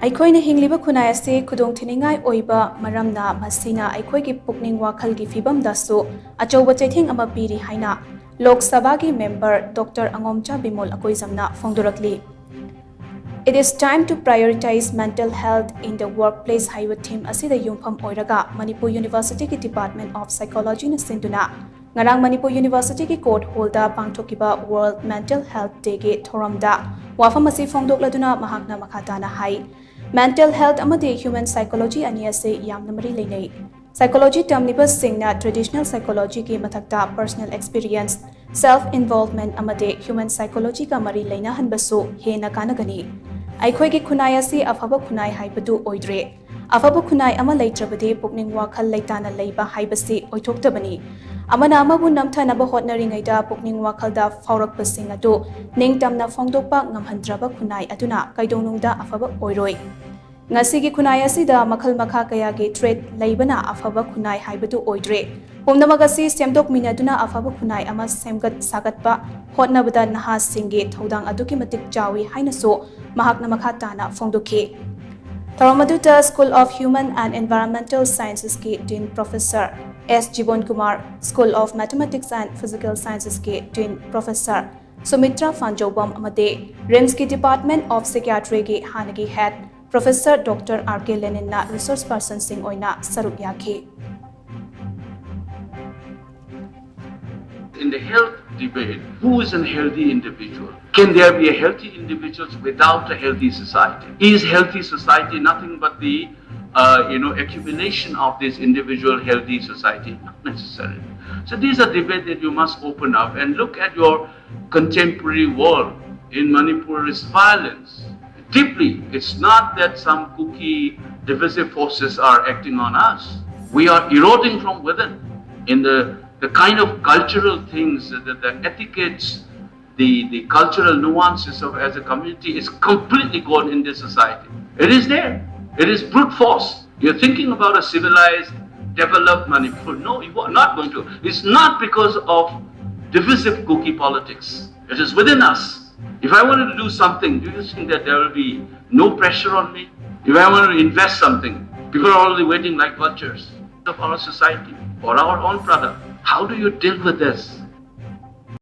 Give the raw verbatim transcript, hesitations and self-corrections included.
ꯑꯩꯈꯣꯏꯅ ꯍꯤꯡꯂꯤꯕ ꯈꯨꯟꯅꯥꯏ ꯑꯁꯤ ꯈꯨꯗꯣꯡꯊꯤꯅꯤꯡꯉꯥꯏ ꯑꯣꯏꯕ ꯃꯔꯝꯅ, ꯃꯁꯤꯅ ꯑꯩꯈꯣꯏꯒꯤ ꯄꯨꯛꯅꯤꯡ ꯋꯥꯈꯜꯒꯤ ꯐꯤꯕꯝꯗꯁꯨ ꯑꯆꯧꯕ ꯆꯩꯊꯦꯡ ꯑꯃ ꯄꯤꯔꯤ ꯍꯥꯏꯅ ꯂꯣꯛ ꯁꯚꯥꯒꯤ ꯃꯦꯝꯕꯔ ꯗꯣꯛꯇꯔ ꯑꯉꯣꯝꯆꯥ ꯕꯤꯃꯣꯜ ꯑꯀꯣꯏꯖꯝꯅ ꯐꯣꯡꯗꯣꯔꯛꯂꯤ꯫ It is time to prioritize mental health in the workplace ꯍꯥꯏꯕ ꯊꯤꯝ ꯑꯁꯤꯗ ꯌꯨꯝꯐꯝ ꯑꯣꯏꯔꯒ ꯃꯅꯤꯄꯨꯔ ꯌꯨꯅꯤꯚꯔꯁꯤꯇꯤꯒꯤ Department of Psychologyꯅ ꯁꯤꯟꯗꯨꯅ ꯉꯔꯥꯡ ꯃꯅꯤꯄꯨꯔ ꯌꯨꯅꯤꯚꯔꯁꯤꯇꯤꯒꯤ ꯀꯣꯔꯠ ꯍꯣꯜꯗ ꯄꯥꯡꯊꯣꯛꯈꯤꯕ World Mental Health Dayꯒꯤ ꯊꯧꯔꯝꯗ ꯋꯥꯐꯝ ꯑꯁꯤ ꯐꯣꯡꯗꯣꯛꯂꯗꯨꯅ ꯃꯍꯥꯛꯅ ꯃꯈꯥ ꯇꯥꯅ ꯍꯥꯏ, ꯃꯦꯟꯇꯦꯜ ꯍꯦꯜꯊ ꯑꯃꯗꯤ ꯍ꯭ꯌꯨꯃꯦꯟ ꯁꯥꯏꯀꯣꯂꯣꯖꯤ ꯑꯅꯤ ꯑꯁꯤ ꯌꯥꯝꯅ ꯃꯔꯤ ꯂꯩꯅꯩ꯫ ꯁꯥꯏꯀꯣꯂꯣꯖꯤ ꯇꯝꯂꯤꯕꯁꯤꯡꯅ ꯇ꯭ꯔꯦꯗꯤꯁꯅꯦꯜ ꯁꯥꯏꯀꯣꯂꯣꯖꯤꯒꯤ ꯃꯊꯛꯇ ꯄꯔꯁꯅꯦꯜ ꯑꯦꯛꯁꯄꯤꯔꯤꯌꯦꯟꯁ, ꯁꯦꯜꯐ ꯏꯟꯚꯣꯜꯚꯃꯦꯟꯠ ꯑꯃꯗꯤ ꯍ꯭ꯌꯨꯃꯦꯟ ꯁꯥꯏꯀꯣꯂꯣꯖꯤꯒ ꯃꯔꯤ ꯂꯩꯅꯍꯟꯕꯁꯨ ꯍꯦꯟꯅ ꯀꯥꯟꯅꯒꯅꯤ꯫ ꯑꯩꯈꯣꯏꯒꯤ ꯈꯨꯟꯅꯥꯏ ꯑꯁꯤ ꯑꯐꯕ ꯈꯨꯟꯅꯥꯏ ꯍꯥꯏꯕꯗꯨ ꯑꯣꯏꯗ꯭ꯔꯦ꯫ ꯑꯐꯕ ꯈꯨꯟꯅꯥꯏ ꯑꯃ ꯂꯩꯇ꯭ꯔꯕꯗꯤ ꯄꯨꯛꯅꯤꯡ ꯋꯥꯈꯜ ꯂꯩꯇꯥꯅ ꯂꯩꯕ ꯍꯥꯏꯕꯁꯤ ꯑꯣꯏꯊꯣꯛꯇꯕꯅꯤ꯫ ꯑꯃꯅ ꯑꯃꯕꯨ ꯅꯝꯊꯅꯕ ꯍꯣꯠꯅꯔꯤꯉꯩꯗ ꯄꯨꯛꯅꯤꯡ ꯋꯥꯈꯜꯗ ꯐꯥꯎꯔꯛꯄꯁꯤꯡ ꯑꯗꯨ ꯅꯤꯡꯇꯝꯅ ꯐꯣꯡꯗꯣꯛꯄ ꯉꯝꯍꯟꯗ꯭ꯔꯕ ꯈꯨꯟꯅꯥꯏ ꯑꯗꯨꯅ ꯀꯩꯗꯧꯅꯨꯡꯗ ꯑꯐꯕ ꯑꯣꯏꯔꯣꯏ꯫ ꯉꯁꯤꯒꯤ ꯈꯨꯟꯅꯥꯏ ꯑꯁꯤꯗ ꯃꯈꯜ ꯃꯈꯥ ꯀꯌꯥꯒꯤ ꯊ꯭ꯔꯦꯠ ꯂꯩꯕꯅ ꯑꯐꯕ ꯈꯨꯟꯅꯥꯏ ꯍꯥꯏꯕꯗꯨ ꯑꯣꯏꯗ꯭ꯔꯦ꯫ ꯄꯨꯝꯅꯃꯛ ꯑꯁꯤ ꯁꯦꯝꯗꯣꯛꯃꯤꯟꯅꯗꯨꯅ ꯑꯐꯕ ꯈꯨꯟꯅꯥꯏ ꯑꯃ ꯁꯦꯝꯒꯠ ꯁꯥꯒꯠꯄ ꯍꯣꯠꯅꯕꯗ ꯅꯍꯥꯁꯤꯡꯒꯤ ꯊꯧꯗꯥꯡ ꯑꯗꯨꯛꯀꯤ ꯃꯇꯤꯛ ꯆꯥꯎꯏ ꯍꯥꯏꯅꯁꯨ ꯃꯍꯥꯛꯅ ꯃꯈꯥ ꯇꯥꯅ ꯐꯣꯡꯗꯣꯛꯈꯤ꯫ ꯊꯧꯔꯝ ꯑꯗꯨꯗ School of Human and Environmental Sciencesꯀꯤ Dean Professor S ꯖꯤꯕꯣꯟ Kumar, School of Mathematics and Physical Sciencesꯀꯤ Dean Professor ꯁꯨꯃꯤꯇ꯭ꯔꯥ ꯐꯥꯟꯖꯧꯕꯝ ꯑꯃꯗꯤ RIMSꯀꯤ Department of Psychiatryꯒꯤ ꯍꯥꯟꯅꯒꯤ head Professor Doctor R K ꯂꯦꯅꯤꯟꯅ resource personꯁꯤꯡ ꯑꯣꯏꯅ ꯁꯔꯨꯛ ꯌꯥꯈꯤ꯫ In the health debate, who is a healthy individual? Can there be a healthy individuals without a healthy society? Is healthy society nothing but the uh, you know, accumulation of this individual healthy society? Not necessarily. So these are debates that you must open up and look at your contemporary world. In Manipur, is violence deeply. It's not that some Kuki divisive forces are acting on us. We are eroding from within in the, the kind of cultural things, the, the etiquettes, the, the cultural nuances of as a community is completely gone in this society. It is there. It is brute force. You're thinking about a civilized, developed Manipur. No, you are not going to. It's not because of divisive Kuki politics. It is within us. If I wanted to do something, do you think that there will be no pressure on me? If I want to invest something, people are already waiting like vultures of our society or our own product. How do you deal with this?